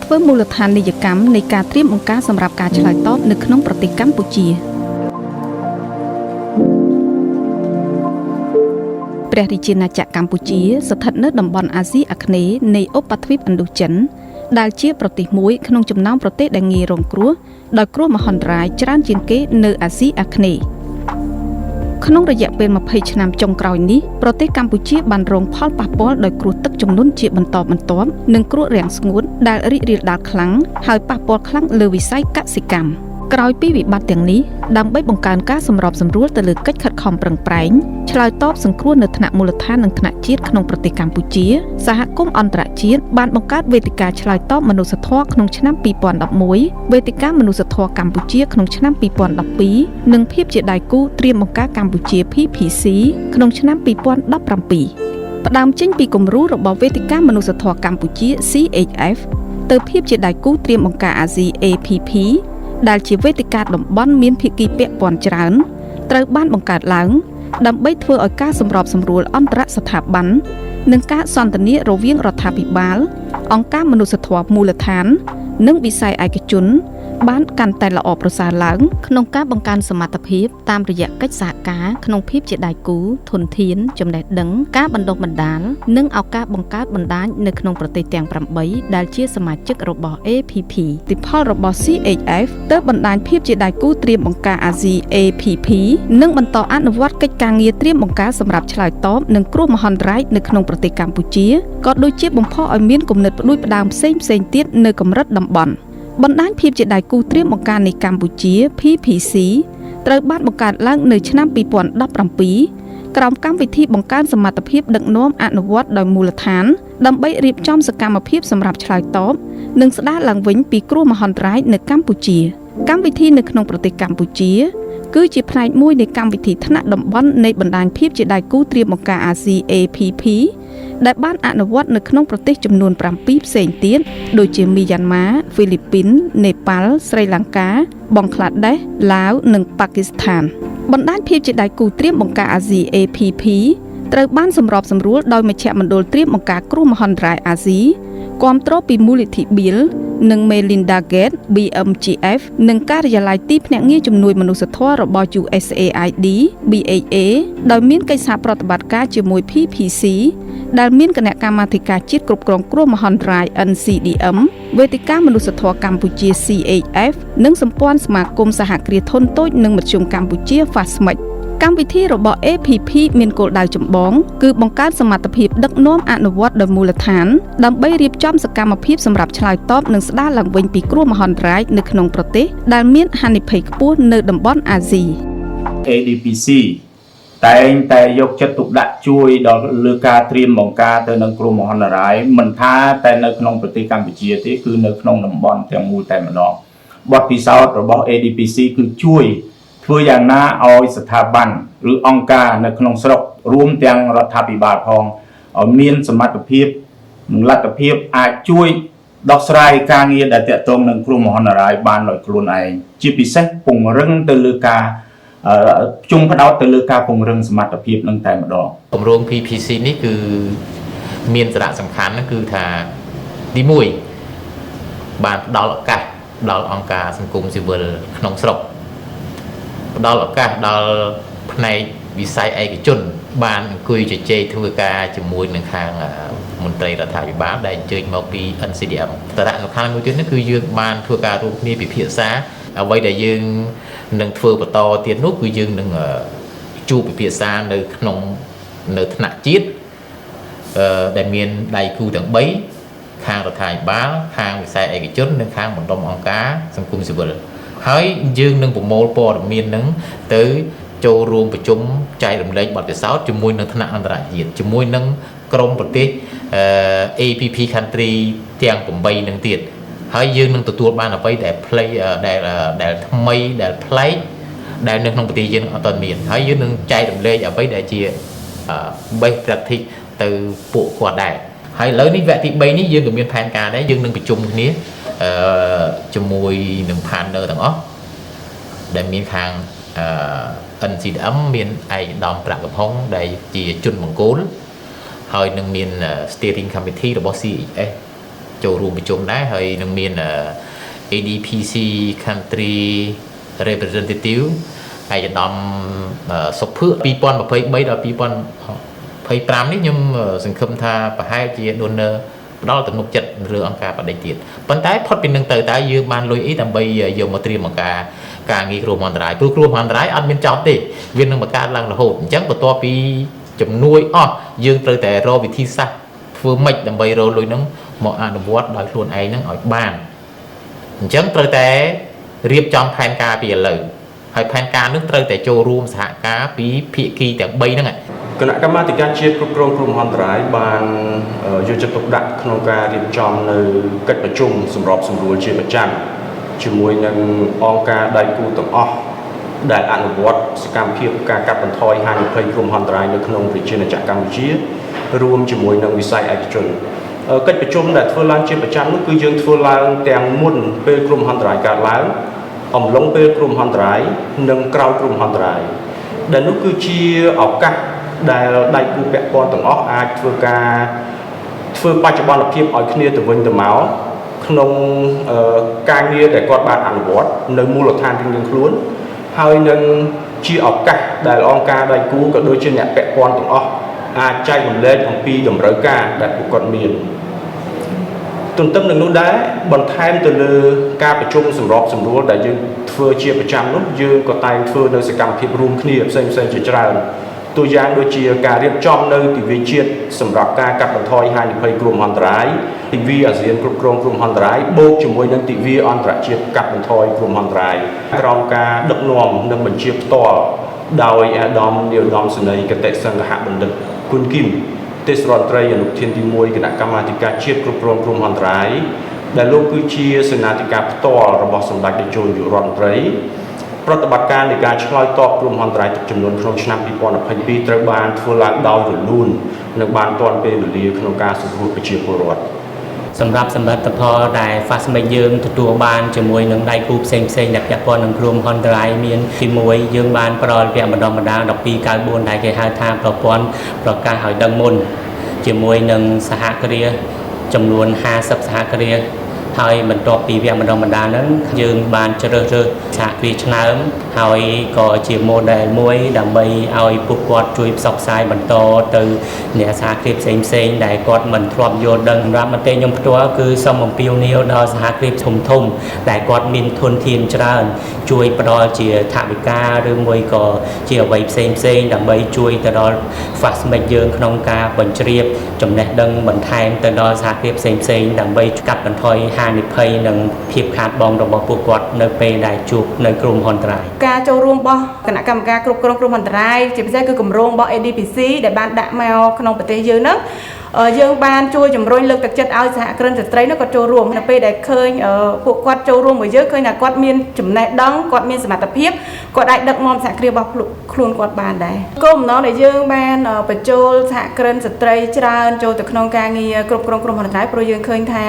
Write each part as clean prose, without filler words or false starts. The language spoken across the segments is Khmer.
ធ្វើមូលដ្ឋាននីយកម្មនៃការត្រៀមបង្ការសម្រាប់ការឆ្លើយតបនៅក្នុងប្រទេសកម្ពុជាព្រះរាជាណាចក្រកម្ពុជាស្ថិតនៅតំបន់អាស៊ីអាគ្នេយ៍នៃឧបទ្វីបឥណ្ឌូចិនដែលជាប្រទេសមួយក្នុងចំណោមប្រទេសដែលងាយរងគ្រោះដោយគ្រោះមហន្តរាយច្រើនជាងគេនៅអាស៊ីអាគ្នេយ៍ក្នុងរយៈពេល20ឆ្នាំចុងក្រោយនេះប្រទេសកម្ពុជាបានរងផលប៉ះពាល់ដោយគ្រោះទឹកជំនន់ជាបន្តបន្ទាប់និងគ្រោះរាំងស្ងួតដែលរីករាលដាលខ្លាំងហើយប៉ះពាល់ខ្លាំងលើវិស័យកសិកម្មក្រោយពីវិបត្តិទាំងនេះដើម្បីបង្កើនការសម្របសម្រួលទៅលើកិច្ចខិតខំប្រឹងប្រែងឆ្លើយតបសង្គ្រោះនៅថ្នាក់មូលដ្ឋាននិងថ្នាក់ជាតិក្នុងប្រទេសកម្ពុជាសហគមន៍អន្តរជាតិបានបង្កើតវេទិកាឆ្លើយតបមនុស្សធម៌ក្នុងឆ្នាំ2011វេទិកាមនុស្សធម៌កម្ពុជាក្នុងឆ្នាំ2012និងភាពជាដៃគូត្រៀមបង្ការកម្ពុជា PPC ក្នុងឆ្នាំ2017ផ្ដើមចេញពីគំរូរបស់វេទិកាមនុស្សធម៌កម្ពុជា CHF ទៅភាពជាដៃគូត្រៀមបង្ការអាស៊ី APP ដែលជាវេទិកាតំបន់មានភាគីពាក់ព័ន្ធច្រើនត្រូវបានបង្កើតឡើងដើម្បីធ្វើឲ្យការសម្របសម្រួលអន្តរស្ថាប័ននិងការសន្ទនារវាងរដ្ឋាភិបាលអង្គការមនុស្សធម៌មូលដ្ឋាននិងវិស័យឯកជនបានកាន់តែល្អប្រសើរឡើងក្នុងការបង្កើនសមត្ថភាពតាមរយៈកិច្ចសហការក្នុងភាពជាដៃគូធនធានចំណេះដឹងការបណ្ដុះបណ្ដាលនិងឱកាសបង្កើតបណ្ដាញនៅក្នុងប្រទេសទាំង8ដែលជាសមាជិករបស់ APP ទីផលរបស់ CHF ទៅបណ្ដាញភាពជាដៃគូត្រៀមបង្ការអាស៊ី APP និងបន្តអនុវត្តកិច្ចការងារត្រៀមបង្ការសម្រាប់ឆ្លើយតបនឹងគ្រោះមហន្តរាយនៅក្នុងប្រទេសកម្ពុជាក៏ដូចជាបំផុសឲ្យមានគំនិតផ្ដួចផ្ដើមផ្សេងៗទៀតនៅកម្រិតតំបន់បណ្ដាញភាពជាដៃគូត្រៀមបង្ការនៃកម្ពុជា PPC ត្រូវបានបង្កើតឡើងនៅឆ្នាំ2017ក្រោមកម្មវិធីបង្កើនសមត្ថភាពដឹកនាំអនុវត្តដោយមូលដ្ឋានដើម្បីរៀបចំសកម្មភាពសម្រាប់ឆ្លើយតបនិងស្ដារឡើងវិញពីគ្រោះមហន្តរាយនៅកម្ពុជាកម្មវិធីនៅក្នុងប្រទេសកម្ពុជាគឺជាផ្នែកមួយនៃកម្មវិធីថ្នាក់តំបន់នៃបណ្ដាញភាពជាដៃគូត្រៀមបង្ការអាស៊ី APP ដែលបានអនុវត្តនៅក្នុងប្រទេសចំនួន7ផ្សេងទៀតដូចជាមីយ៉ាន់ម៉ាហ្វីលីពីននេប៉ាល់ស្រីលង្កាបង់ក្លាដេសឡាវនិងប៉ាគីស្ថានបណ្ដាញភាពជាដៃគូត្រៀមបង្ការអាស៊ី APP ត្រូវបានសម្របសម្រួលដោយមជ្ឈមណ្ឌលត្រៀមបង្ការគ្រោះមហន្តរាយអាស៊ីគាំទ្រពីមូលនិធិ Bill និង Melinda Gates BMGF និងការិយាល័យទីភ្នាក់ងារជំនួយមនុស្សធម៌របស់ USAID BHA ដោយមានកិច្ចសហប្រតិបត្តិការជាមួយ PPC ដែលមានគណៈកម្មាធិការជាតិគ្រប់គ្រងគ្រោះមហន្តរាយ NCDM វេទិកាមនុស្សធម៌កម្ពុជា CHF និងសម្ព័ន្ធសមាគមសហគ្រាសធុនតូចនិងមធ្យមកម្ពុជា FASMEC កម្មវិធីរបស់ APP មានគោលដៅចម្បងគឺបង្កើនសមត្ថភាពដឹកនាំអនុវត្តដោយមូលដ្ឋានដើម្បីរៀបចំសកម្មភាពសម្រាប់ឆ្លើយតបនិងស្ដារឡើងវិញពីគ្រោះមហន្តរាយនៅក្នុងប្រទេសដែលមានហានិភ័យខ្ពស់នៅតំបន់អាស៊ី ADPC តែងតែយកចិត្តទុកដាក់ជួយដល់លើការត្រៀមបង្ការទៅនឹងគ្រោះមហន្តរាយមិនថាតែនៅក្នុងប្រទេសកម្ពុជាទេគឺនៅក្នុងតំបន់ទាំងមូលតែម្ដងបទពិសោធន៍របស់ ADPC គឺជួយធ្វើយ៉ាងណាឲ្យស្ថាប័នឬអង្គការនៅក្នុងស្រុករួមទាំងរដ្ឋាភិបាលផងឲ្យមានសមត្ថភាពនិងលទ្ធភាពអាចជួយដោះស្រាយការងារដែលទាក់ទងនឹងគ្រោះមហន្តរាយបានដោយខ្លួនឯងជាពិសេសពង្រឹងទៅលើការជុំផ្ដោតទៅលើការពង្រឹងសមត្ថភាពនឹងតែម្ដង គម្រោង PPC នេះគឺមានសារៈសំខាន់គឺថាទី1បានផ្ដល់ឱកាសដល់អង្គការសង្គមស៊ីវិលក្នុងស្រុកផ្ដល់ឱកាសដល់ផ្នែកវិស័យឯកជន បានអង្គុយជជែកធ្វើការជាមួយនឹងខាងមន្ត្រីរដ្ឋាភិបាលដែលអញ្ជើញមកពី NCDM សារៈសំខាន់មួយទៀតនោះគឺយើងបានធ្វើការរួមគ្នាពិភាក្សាអ្វីដែលយើងនឹងធ្វើបន្តទៀតនោះគឺយើងនឹងជួបពិភាក្សានៅក្នុងនៅថ្នាក់ជាតិអឺដែលមានដៃគូទាំង3ខាងរដ្ឋាភិបាលខាងវិស័យឯកជននិងខាងបណ្ដុំអង្គការសង្គមស៊ីវិលហើយយើងនឹងប្រមូលព័ត៌មាននឹងទៅចូលរួមប្រជុំចែករំលែកបទពិសោធន៍ជាមួយនឹងថ្នាក់អន្តរជាតិជាមួយនឹងក្រុមប្រទេស APP country ទាំង8នឹងទៀតហើយយើងនឹងទទួលបានអ្វីដែលផ្លៃដែលដែលថ្មីដែលប្លែកដែលនៅក្នុងប្រទេសយើងអត់ទាន់មានហើយយើងនឹងចែករំលែកអ្វីដែលជា best practice ទៅពួកគាត់ដែរហើយឥឡូវនេះវគ្គទី3នេះយើងក៏មានផែនការដែរយើងនឹងប្រជុំគ្នាអឺជាមួយនឹង partner ទាំងអស់ដែលមានខាងអឺ NCDM មានឯកឧត្តមប្រាក់កំហុងដែលជាជនមង្គលហើយនឹងមាន steering committee របស់ CHF ចូលរួមប្រជុំដែរហើយនឹងមាន ADPC country representative ឯកឧត្តមសុភឿ2023ដល់2025នេះខ្ញុំសង្ឃឹមថាប្រហែលជា donor ផ្ដល់ទំនុកចិត្តលើអង្គការបដិទៀតប៉ុន្តែផុតពីនឹងទៅតើយើងបានលុយអីដើម្បីយកមកត្រៀមអង្គការការងារគ្រោះមហន្តរាយព្រោះគ្រោះមហន្តរាយអត់មានចប់ទេវានឹងបង្កើតឡើងរហូតអញ្ចឹងបន្ទាប់ពីជំនួយអស់យើងត្រូវតែរកវិធីសាស្ត្រធ្វើម៉េចដើម្បីរកលុយហ្នឹងមកអនុវត្តដោយខ្លួនឯងហ្នឹងឲ្យបានអញ្ចឹងត្រូវតែរៀបចំផែនការពីឥឡូវហើយផែនការនឹងត្រូវតែចូលរួមសហការពីភាគីទាំង3ហ្នឹង គណៈកម្មាធិការជាតិគ្រប់គ្រងគ្រោះមហន្តរាយបានយកចិត្តទុកដាក់ក្នុងការរៀបចំនៅកិច្ចប្រជុំសម្របសម្រួលជាប្រចាំជាមួយនឹងអង្គការដៃគូទាំងអស់ដែលអនុវត្តសកម្មភាពការកាត់បន្ថយហានិភ័យគ្រោះមហន្តរាយនៅក្នុងប្រជាណាចក្រកម្ពុជារួមជាមួយនឹងវិស័យឯកជនកិច្ចប្រជុំដែលធ្វើឡើងជាប្រចាំនោះគឺយើងធ្វើឡើងទាំងមុនពេលគ្រោះមហន្តរាយកើតឡើងអំឡុងពេលគ្រោះមហន្តរាយនិងក្រោយគ្រោះមហន្តរាយដែលនោះគឺជាឱកាសដែលដៃគូពាក់ព័ន្ធទាំងអស់អាចធ្វើការធ្វើបច្ចុប្បន្នភាពឲ្យគ្នាទៅវិញទៅមកក្នុងការងារដែលគាត់បានអនុវត្តនៅមូលដ្ឋានរៀងៗខ្លួនហើយនឹងជាឱកាសដែលអង្គការដៃគូក៏ដូចជាអ្នកពាក់ព័ន្ធទាំងអស់អាចចែករំលែកអំពីតម្រូវការដែលពួកគាត់មានទន្ទឹមនឹងនោះដែរបន្ថែមទៅលើការប្រជុំសម្របសម្រួលដែលយើងធ្វើជាប្រចាំនោះយើងក៏តែងធ្វើនៅសកម្មភាពរួមគ្នាផ្សេងៗជាច្រើនតួយ៉ាងដូចជាការរៀបចំនៅទិវាជាតិសម្រាប់ការកាត់បន្ថយហានិភ័យគ្រោះមហន្តរាយទិវាអាស៊ានគ្រប់គ្រងគ្រោះមហន្តរាយបូកជាមួយនឹងទិវាអន្តរជាតិកាត់បន្ថយគ្រោះមហន្តរាយក្រោមការដឹកនាំនិងបញ្ជាផ្ទាល់ដោយអាដាមនាយឧត្តមសេនីយ៍គតិសង្ឃបណ្ឌិតគុណគីមទេសរដ្ឋមន្ត្រីអនុប្រធានទី1គណៈកម្មាធិការជាតិគ្រប់គ្រងគ្រោះមហន្តរាយដែលលោកគឺជាសេនាធិការផ្ទាល់របស់សម្ដេចតេជោនាយករដ្ឋមន្ត្រីប្រតិបត្តិការនៃការឆ្លើយតបគ្រោះមហន្តរាយទឹកជំនន់ក្នុងឆ្នាំ2022ត្រូវបានធ្វើឡើងដោយរលូននិងបានទាន់ពេលវេលាក្នុងការសង្គ្រោះប្រជាពលរដ្ឋ សម្រាប់សមិទ្ធផលដែល FASMEC យើងទទួលបានជាមួយនឹងដៃគូផ្សេងផ្សេងដែលពាក់ព័ន្ធនឹងគ្រោះមហន្តរាយមានទី1យើងបានផ្ដល់វគ្គបណ្ដុះបណ្ដាល1294ដែលគេហៅថាប្រព័ន្ធប្រកាសឲ្យដឹងមុនជាមួយនឹងសហគ្រាសចំនួន50សហគ្រាសហើយបន្ទាប់ពីវគ្គបណ្ដុះបណ្ដាលហ្នឹងយើងបានជ្រើសរើសសហគ្រាសឆ្នើមហើយក៏ជា model មួយដើម្បីឲ្យពួកគាត់ជួយផ្សព្វផ្សាយបន្តទៅអ្នកសហគ្រាសផ្សេងផ្សេងដែលគាត់មិនធ្លាប់យល់ដឹងសម្រាប់មតិខ្ញុំផ្ទាល់គឺសូមអំពាវនាវដល់សហគ្រាសធំធំដែលគាត់មានធនធានច្រើនជួយផ្ដល់ជាថវិកាឬមួយក៏ជាអ្វីផ្សេងផ្សេងដើម្បីជួយទៅដល់ FASMEC យើងក្នុងការបញ្ជ្រាបចំណេះដឹងបន្ថែមទៅដល់សហគ្រាសផ្សេងផ្សេងដើម្បីកាត់បន្ថយហានិភ័យនិងភាពខាតបង់របស់ពួកគាត់នៅពេលដែលជួបនៅគ្រោះមហន្តរាយ ការចូលរួមរបស់គណៈកម្មការគ្រប់គ្រងគ្រោះមហន្តរាយជាពិសេសគឺគម្រោងរបស់ ADPC ដែលបានដាក់មកក្នុងប្រទេសយើងហ្នឹងយើងបានជួយជំរុញលើកទឹកចិត្តឲ្យសហគ្រិនស្ត្រីនោះក៏ចូលរួមនៅពេលដែលឃើញពួកគាត់ចូលរួមមួយយើងឃើញថាគាត់មានចំណេះដឹងគាត់មានសមត្ថភាពគាត់អាចដឹកនាំសហគ្រាសរបស់ខ្លួនគាត់បានដែរគោលបំណងដែលយើងបានបញ្ចូលសហគ្រិនស្ត្រីច្រើនចូលទៅក្នុងការងារគ្រប់គ្រងគ្រោះមហន្តរាយព្រោះយើងឃើញថា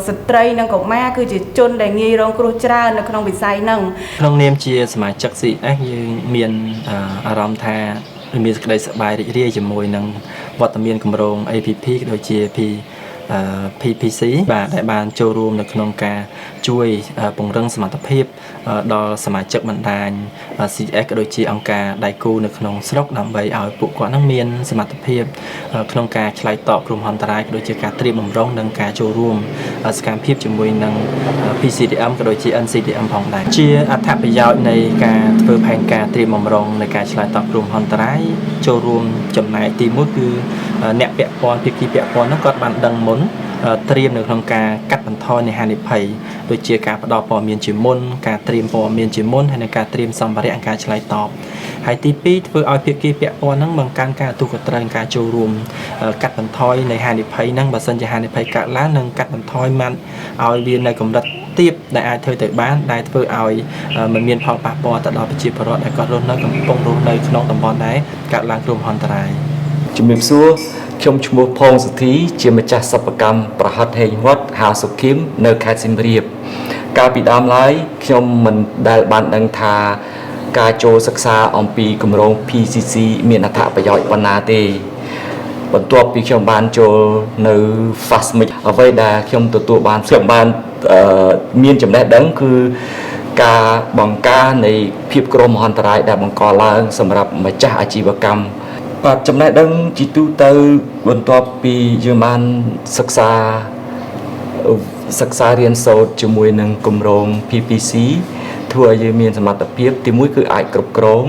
ស្ត្រីនិងកុមារគឺជាជនដែលងាយរងគ្រោះច្រើននៅក្នុងវិស័យហ្នឹង ក្នុងនាមជាសមាជិក CF យើងមានអារម្មណ៍ថាមានសេចក្តីសប្បាយរីករាយជាមួយនឹងវត្តមានគម្រោង APP ក៏ដូចជា PPC បាទដែលបានចូលរួមនៅក្នុងការជួយពង្រឹងសមត្ថភាពដល់សមាជិកបណ្ដាញ CF ក៏ដូចជាអង្គការដៃគូនៅក្នុងស្រុកដើម្បីឲ្យពួកគាត់នឹងមានសមត្ថភាពក្នុងការឆ្លើយតបគ្រោះមហន្តរាយក៏ដូចជាការត្រៀមបំរុងនិងការចូលរួមសកម្មភាពជាមួយនឹង PCDM ក៏ដូចជា NCDM ផងដែរជាអត្ថប្រយោជន៍នៃការធ្វើផែនការត្រៀមបំរុងនៃការឆ្លើយតបគ្រោះមហន្តរាយចូលរួមចំណែកទី1គឺអ្នកពាក់ព័ន្ធភាគីពាក់ព័ន្ធហ្នឹងគាត់បានដឹងមុនត្រៀមនៅក្នុងការកាត់បន្ថយនៃហានិភ័យដូចជាការផ្ដល់ព័ត៌មានជាមុនការត្រៀមព័ត៌មានជាមុនហើយនិងការត្រៀមសម្ភារៈការឆ្លើយតបហើយទី2ធ្វើឲ្យភាគីពាក់ព័ន្ធហ្នឹងបង្កើនការទទួលខុសត្រូវការចូលរួមកាត់បន្ថយនៃហានិភ័យហ្នឹងបើសិនជាហានិភ័យកើតឡើងនឹងកាត់បន្ថយបានឲ្យវានៅកម្រិតទាបដែលអាចធ្វើទៅបានដែលធ្វើឲ្យមិនមានផលប៉ះពាល់ទៅដល់ប្រជាពលរដ្ឋដែលគាត់រស់នៅកំពុងរស់នៅក្នុងតំបន់ដែលកើតឡើងគ្រោះមហន្តរាយ ជំរាបសួរខ្ញុំឈ្មោះផងសុធីជាម្ចាស់សិប្បកម្មប្រហិតហេងវត្តហាសុខីមនៅខេត្តសៀមរាបកាលពីដើមឡើយខ្ញុំមិនដែលបានដឹងថាការចូលសិក្សាអំពីគម្រោង PCC មានអត្ថប្រយោជន៍ប៉ុណ្ណាទេ បន្ទាប់ពីខ្ញុំបានចូលនៅ FASMIC អ្វីដែលខ្ញុំទទួលបានខ្ញុំបានមានចំណេះដឹងគឺការបង្ការនៃភាពគ្រោះមហន្តរាយដែលបង្កឡើងសម្រាប់ម្ចាស់អាជីវកម្មបាទចំណេះដឹងជាទូទៅបន្ទាប់ពីយើងបានសិក្សាសិក្សារៀនសូត្រជាមួយនឹងគម្រោង PPC ធ្វើឲ្យយើងមានសមត្ថភាពទីមួយគឺអាចគ្រប់គ្រង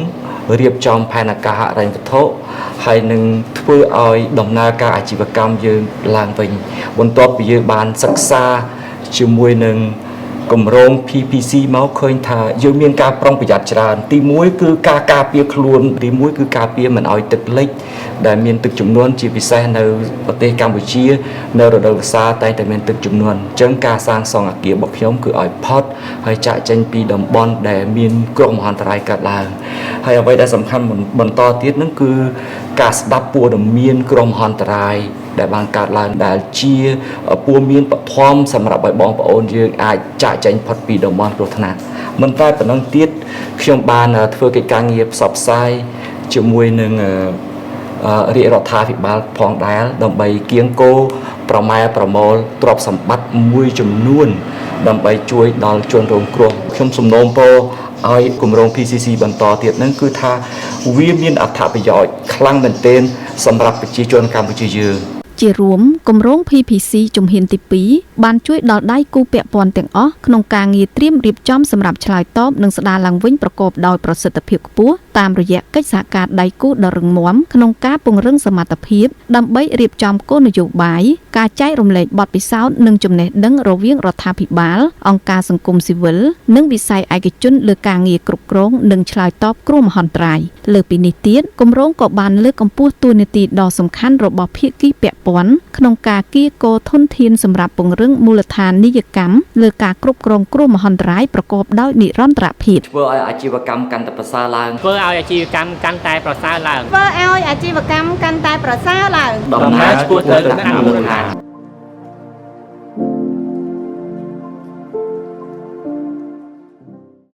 រៀបចំផែនការហិរញ្ញវត្ថុហើយនឹងធ្វើឲ្យដំណើរការអាជីវកម្មយើងឡើងវិញបន្ទាប់ពីយើងបានសិក្សាជាមួយនឹងគម្រោង PPC មកឃើញថាយើងមានការប្រុងប្រយ័ត្នច្រើនទី1គឺការការពារខ្លួនទី1គឺការពារមិនឲ្យទឹកលិចដែលមានទឹកជំនន់ជាពិសេសនៅប្រទេសកម្ពុជានៅរដូវវស្សាតែងតែមានទឹកជំនន់អញ្ចឹងការសាងសង់អគាររបស់ខ្ញុំគឺឲ្យផុតហើយចាក់ចេញពីតំបន់ដែលមានគ្រោះមហន្តរាយកើតឡើងហើយអ្វីដែលសំខាន់បន្តទៀតនឹងគឺការស្ដាប់ព័ត៌មានគ្រោះមហន្តរាយដែលបានកើតឡើងដែលជាព័ត៌មានបឋមសម្រាប់ឲ្យបងប្អូនយើងអាចចាក់ចែងផុតពីតំបន់គ្រោះថ្នាក់មិនតែប៉ុណ្ណឹងទៀតខ្ញុំបានធ្វើកិច្ចការងារផ្សព្វផ្សាយជាមួយនឹងរាជរដ្ឋាភិបាលផងដែរដើម្បីគៀងគោប្រម៉ែប្រមូលទ្រព្យសម្បត្តិមួយចំនួនដើម្បីជួយដល់ជនរងគ្រោះខ្ញុំសំណូមពរឲ្យគម្រោង PCC បន្តទៀតហ្នឹងគឺថាវាមានអត្ថប្រយោជន៍ខ្លាំងមែនទែនសម្រាប់ប្រជាជនកម្ពុជាយើង ជារួមគម្រោង PPC ជំហានទី2បានជួយដល់ដៃគូពាក់ព័ន្ធទាំងអស់ក្នុងការងារត្រៀមរៀបចំសម្រាប់ឆ្លើយតបនិងស្ដារឡើងវិញប្រកបដោយប្រសិទ្ធភាពខ្ពស់តាមរយៈកិច្ចសហការដៃគូដ៏រឹងមាំក្នុងការពង្រឹងសមត្ថភាពដើម្បីរៀបចំគោលនយោបាយការចែករំលែកបទពិសោធន៍និងចំណេះដឹងរវាងរដ្ឋាភិបាលអង្គការសង្គមស៊ីវិលនិងវិស័យឯកជនលើការងារគ្រប់គ្រងនិងឆ្លើយតបគ្រោះមហន្តរាយលើពីនេះទៀតគម្រោងក៏បានលើកកម្ពស់តួនាទីដ៏សំខាន់របស់ភាគីពាក់ព័ន្ធក្នុងការកៀរគរធនធានសម្រាប់ពង្រឹងមូលដ្ឋាននីយកម្មលើការគ្រប់គ្រងគ្រោះមហន្តរាយប្រកបដោយនិរន្តរភាព ធ្វើឲ្យអាជីវកម្មកាន់តែប្រសើរឡើង ធ្វើឲ្យអាជីវកម្មកាន់តែប្រសើរឡើង ធ្វើឲ្យអាជីវកម្មកាន់តែប្រសើរឡើង ដំណើរឆ្ពោះទៅថ្នាក់មូលដ្ឋាន។